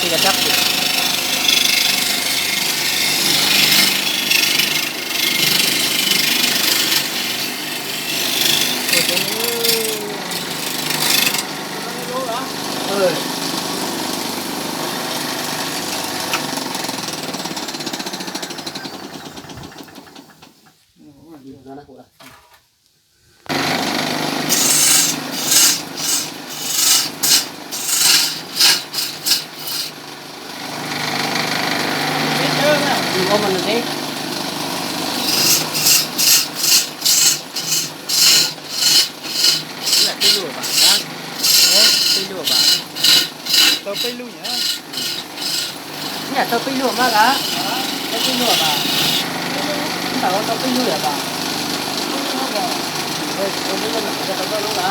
Tus ka rab. Tau peb lub nyam. Nyam tau peb lub mas ka. Peb lub mas ka. Ntawm tau peb lub yam ka. Tau peb lub ka.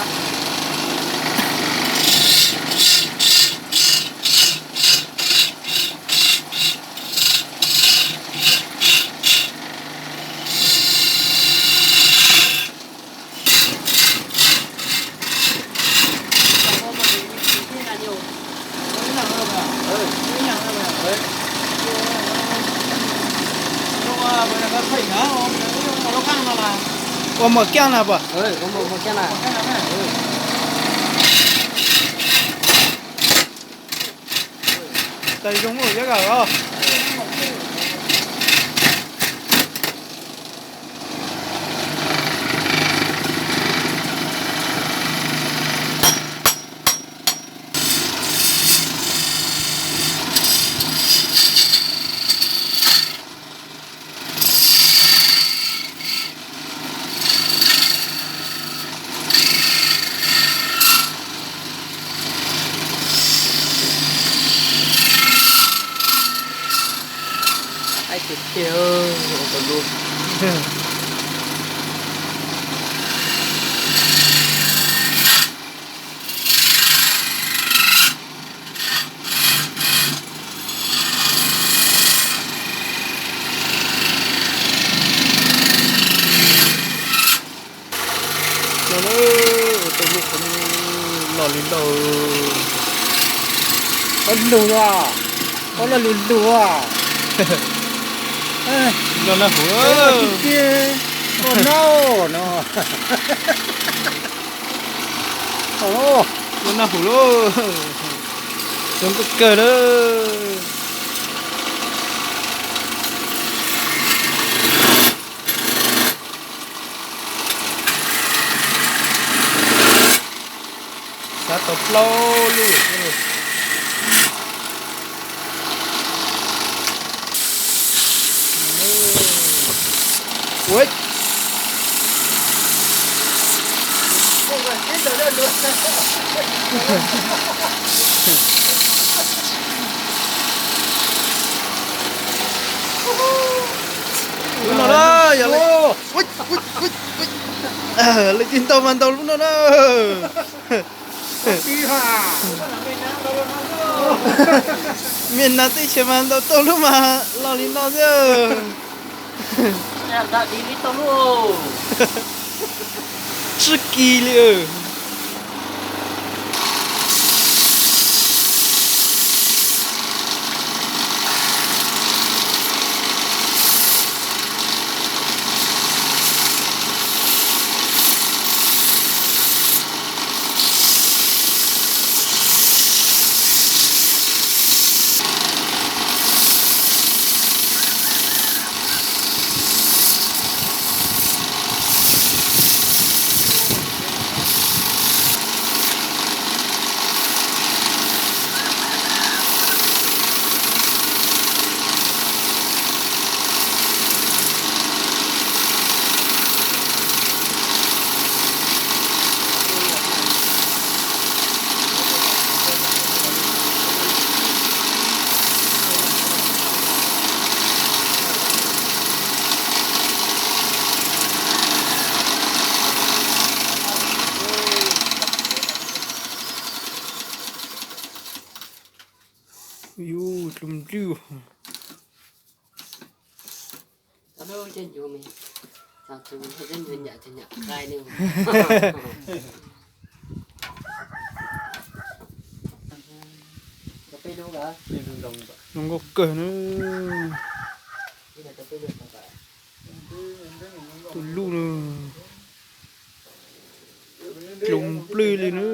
Ua mos kiaj na puas? Tais zoo mus yog kawg os. Aib tiag tiag, ua tau lub. No na, ua tau lub qhov no los li lauj. Ob lug a, ob log li lug a. Loj nab hum tiag tiag, loj nab no. Loj nab hum lauj, zoo kawg kawg lawm. Xav tau plaub lub. Ua, lub no na, yog lawv, lawv tsis ntau mas ntau lub no na. Mej nas teb chaws mas ntau tau lub mas los li no xwb. Tsis kis li. Yus tlus nplwj. Peb lub Zoo nkauj kawg na. Tus lub na. Dloo nplwj li na.